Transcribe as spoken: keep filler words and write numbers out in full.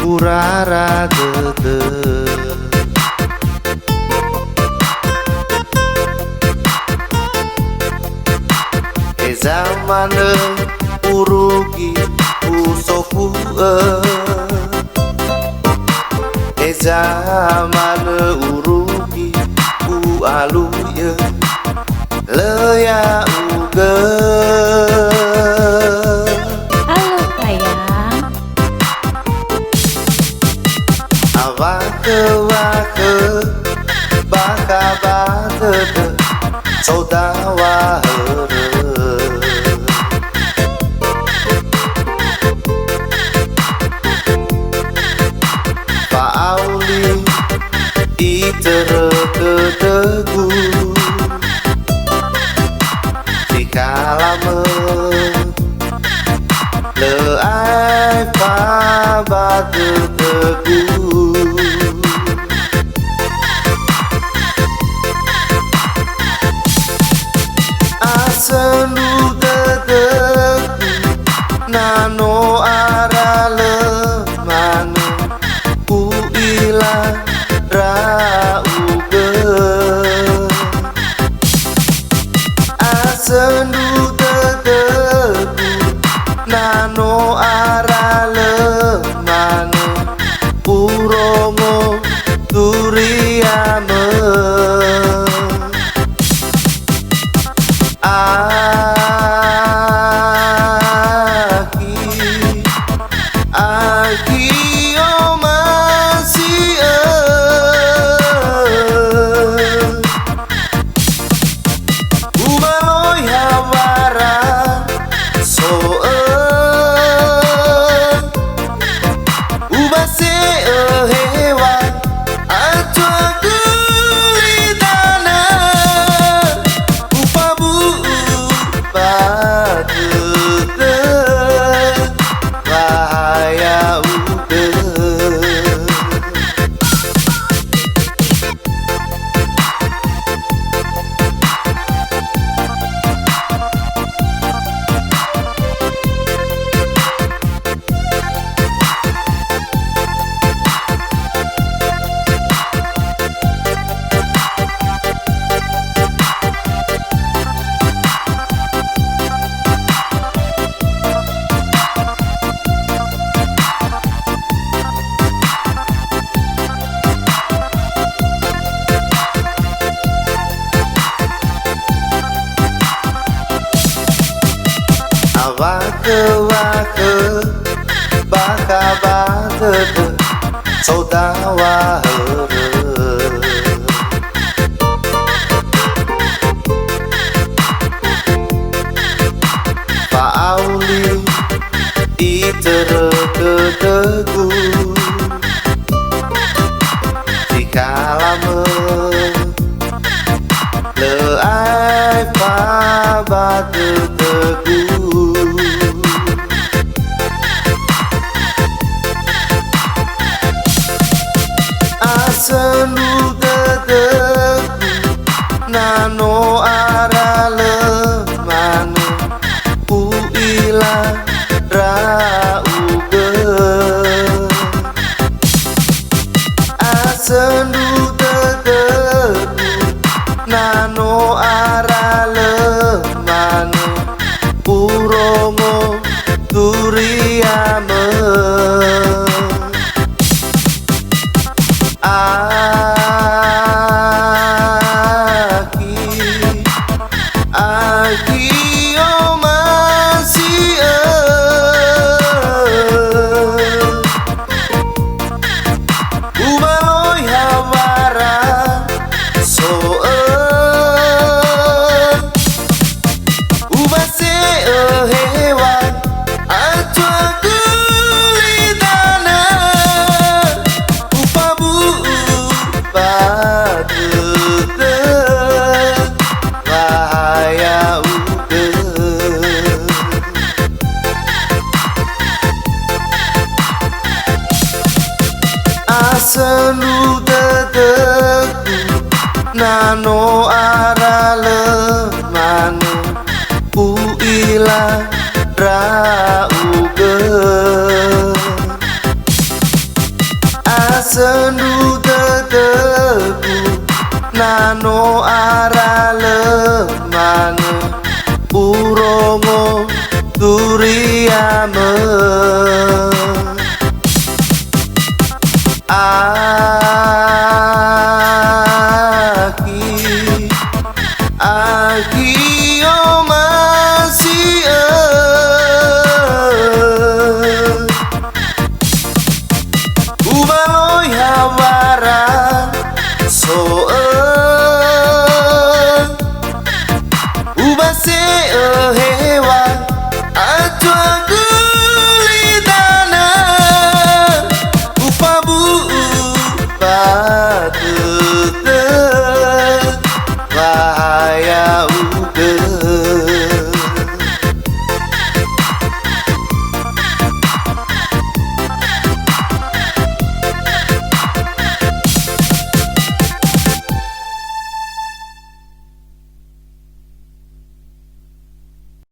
Murara dödö. Heza manö urugi usofu'ö. Heza manö urugi u'aluy'ö. Lö ya'ugö. Halo, sayang. Awakhö-wakhö, bakha ba dödö, so daŵa hörö. Fa'auli itörö dödögu. Si kalamö, lö aefa ba dödögu. Asöndru dödögu, na no ara lö manö, u'ila ndra'ugö. Asöndru dödögu, na no ara lö manö, urongo duriamö. Akhi, akhi omasi'ö. Ubaloi hawara so'ö. Ubase'ö hewa, atua guli danö, ufabu'u ba dödö, ba ha ya'ugö. Awakhö-wakhö, bakha ba dödö, so daŵa hörö. Fa'auli itörö dödögu. Si kalamö, lö aefa ba dödögu. Asöndru dödögu, na no ara lö manö, u'ila ndra'ugö. Asöndru dödögu, na no ara lö manö, urongo duriamö. Akhi, akhi omasi'ö. Ubaloi hawara so'ö. Ubase'ö hewa, atua guli danö, ufabu'u ba dödö, ba ha ya'ugö. Asöndru dödögu, na no ara lö manö, u'ila ndra'ugö. Sandra.